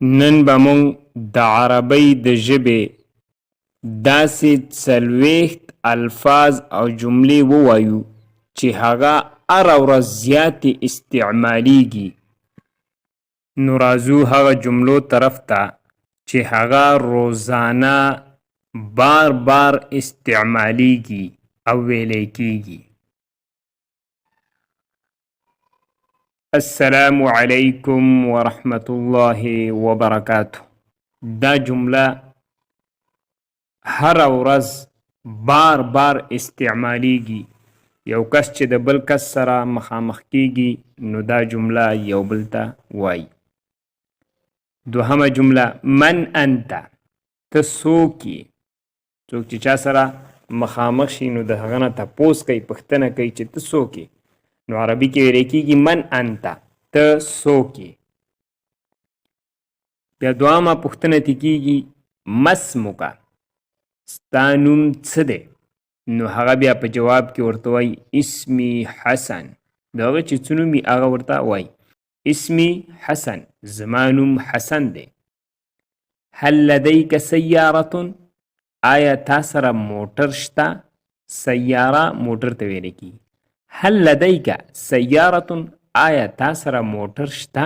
نن به موږ د عربۍ د ژبې داسې 40 الفاظ او جملې ووایو چې هغه هره ورځ زیاتې استعمالیږي. نو راځو هغه جملو طرف ته چې هغه روزانه بار بار استعمالیږي او ویلی کیږي. السلام علیکم ورحمت الله وبرکاته. دا جمله هره ورځ بار بار استعمالیږي. یو کس چې د بل کس سره مخامخ کیږي نو دا جمله یو بل ته وایي. دوهمه جمله، من انت، ته څوک یې؟ څوک چې چا سره مخامخ شي نو د هغه نه تپوس کوي، پوښتنه کوي چې ته څوک یې. نو عربي کې ویل کېږي من انت، ته څوک یې. بیا دوهمه پوښتنه ترې کېږي ما اسمک، ستا نوم څه دی؟ نو هغه بیا په جواب کې ورته وایي اسمي حسن. د هغه چې څه نوم وي هغه ورته وایي اسمي حسن، زما نوم حسن دی. هل لدیک سیارة، آیا تا سره موټر شته؟ سیاره موټر ته ویل کیږي. هل لدیک سیارة، آیا تا سره موټر شته؟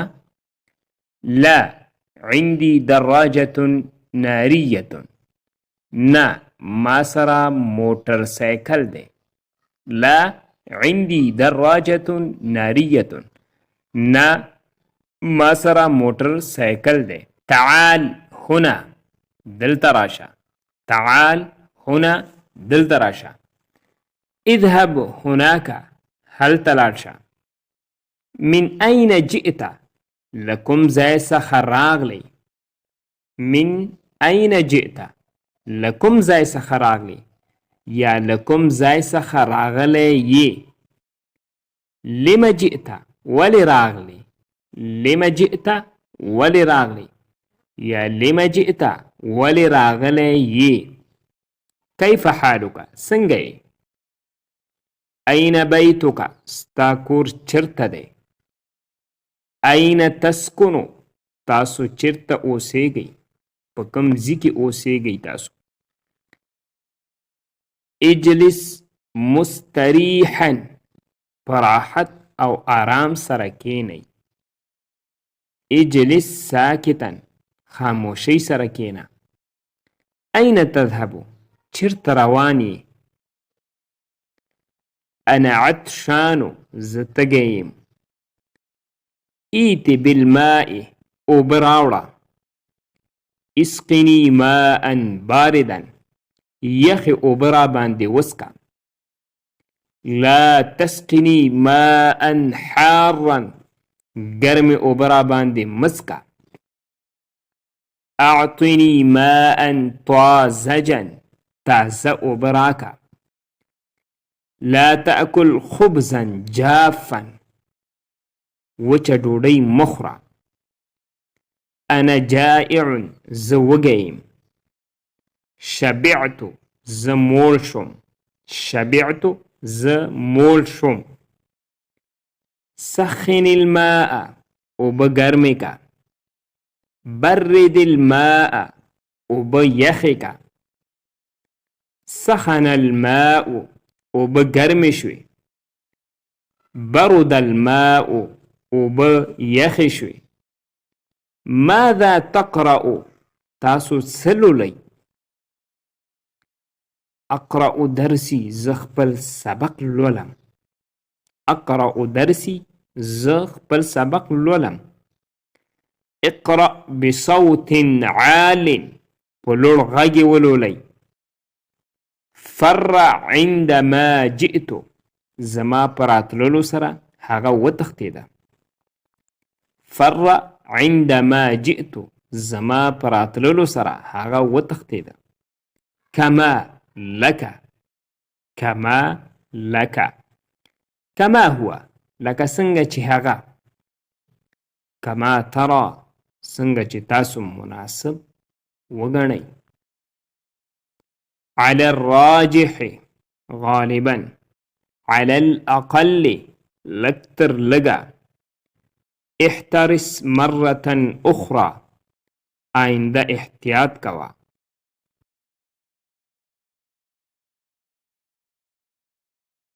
لا عندي دراجة ناریة، نه ما سره موټر سایکل دی. لا عندي دراجة ناریة، نه ما سره موټر سایکل دی. تعال هنا، دلته راشه. تعال هنا، دلته راشه. اذهب هناک، هلته لاړ شه. من اين جئت، له کوم ځای څخه راغلی؟ من اين جئت، له کوم ځای څخه راغلی یا له کوم ځای څخه راغلی یې؟ لم جئت، ولې راغلی؟ لم جئت، ولې راغلی یا لم جئت، ولې راغلی یې؟ کیف حالک، څنګه یې؟ اين بیتک، ستا کور چېرته دی؟ اين تسکنو، تاسو چېرته اوسیږئ؟ په کوم ځای کې اوسیږئ تاسو؟ اجلس مستریحا، په راحت او آرام سره کینئ. اجلس ساکتا، خاموشۍ سره کینه. اين تذهب، چېرته روان یې؟ انا عطشان، زه تږی یم. ایت بالماء، اوبه راوړه. اسقني ماء باردا، یخې اوبه راباندې وڅکه. لا تسقني ماء حارا، ګرمې اوبه راباندې مه څکه. اعطني ماء طازجا، تازه اوبه راکه. لا تأکل خبزا جافا، وچه ډوډۍ مه خوره. انا جائع، زه وږی یم. شبعت، زه موړ شوم. شبعت، زه موړ شوم. سخن الماء، اوبه ګرمې که. برد الماء، اوبه یخې که. سخن الماء، اوبه ګرمې شوې. برد الماء، اوبه یخې شوې. ماذا تقرأ، تاسو څه لولئ؟ اقرأ درسي، زه خپل سبق لولم. اقرأ درسي، زه خپل سبق لولم. اقرأ بصوت عال، په لوړ غږ یې ولولئ. فر عندما جئت، زما په راتللو سره هغه وتښتېده. فر عندما جئت، زما په راتللو سره هغه وتښتېده. کما لکه، کما لکه، کما هو، لکه څنګه چې هغه. کما ترا، څنګه چې تاسو مناسب وګڼئ. علی الراجح، غالبا. علی الأقل، لږ تر لږه. احترس مرة أخرى. آینده احتیاط کوه.